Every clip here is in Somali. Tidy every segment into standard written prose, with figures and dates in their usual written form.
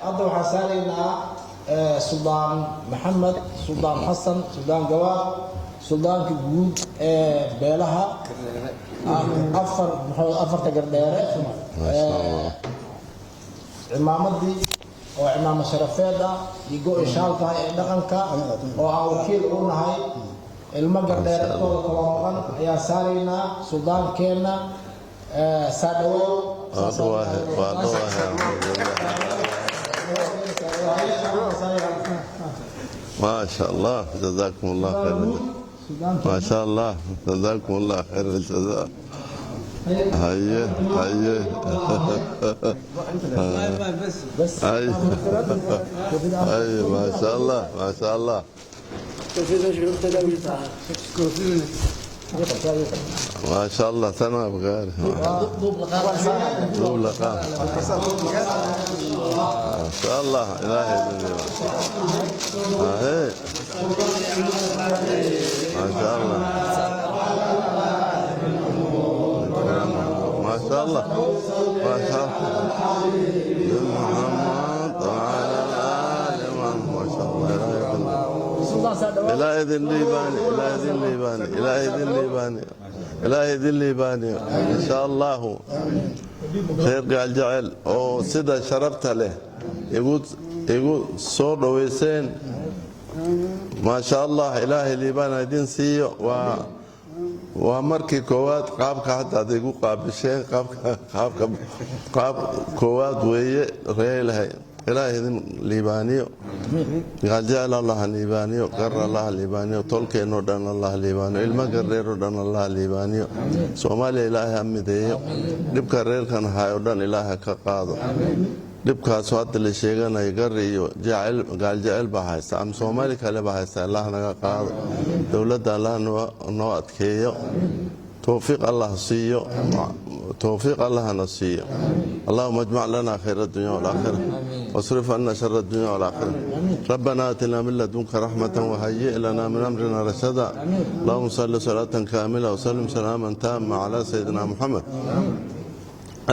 Hadda waxaan saaraynaa Suldaan Maxamed, Suldaan Xasan, Suldaan Gabaad, suldaanka guud ee beelaha afar, muxuu, afarta Gardheere. Cimaamadii oo cimaamad sharafeed ah iyo go' shaal tahay ee dhaqanka oo aan wakiil u nahay ilmo Gardheere intooda kala maqan ayaan saaraynaa suldaankeenna. Saadhawow. Waa dhawahay, waa dhawahay. ما شاء الله، جزاكم الله خير. ما شاء الله، جزاكم الله خير الجزاء. هيا هيا. بس. هيا هيا، ما شاء الله، ما شاء الله. ما شاء الله، سنة بغير دوب لقاء. ما شاء الله، إلهي هي، ما شاء الله، ما شاء الله، ما شاء الله، محمد وعلى آل محمد. ما شاء الله، إلهي. Suldaan, saa dhawow. إلهي idin liibaani، إلهي idin liibaani، إلهي idin liibaani، إلهي idin liibaani إن شاء الله. Reer Gaaljecel oo sida sharafta leh igu soo dhoweyseen, maa sha Allah, Ilaahay liibaan ha idin siiyo. Waa markii koowaad qaabka hadda aad igu qaabisheen, qaabka qaab koowaad weeye. Reelahay, Ilaahay idin liibaaniyo. Gaaljecel Allah liibaaniyo, Gar Allah liibaaniyo, tolkeennoo dhan Allah liibaaniyo, ilmo Gardheeroo dhan Allah liibaaniyo. Soomaaliya Ilaahay ha mideeyo. Dhibka reerkan hayo dhan Ilaahay ka qaado. Dhibkaasoo hadda la sheeganayo, Gar iyo Gaaljecel baa haysta ama Soomaali kale baa haysta, Allah naga qaado. Dowladda Allah noo adkeeyo, towfiiq Allah siiyo, towfiiq Allahna siiyo. اللهم اجمع لنا خير الدنيا والآخرة واصرف عنا شر الدنيا والآخرة. ربنا آتنا من لدنك رحمة وهيئ لنا من أمرنا رشدا. اللهم صل صلاة كاملة وسلم سلاما تاما على سيدنا محمد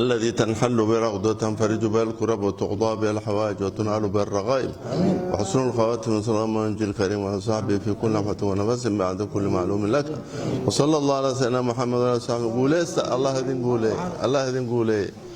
الذي تنحل به العقد وتنفرج به الكرب وتقضى به الحوائج وتنال به الرغائب وحسن الخواتم. صلى الله عليه الكريم وصحبه في كل لمحة ونفس بعد كل معلوم لك. وصلى الله على سيدنا محمد وعلى صحبه. Guuleysta, Allah idin guuleey، Allah idin guuleey.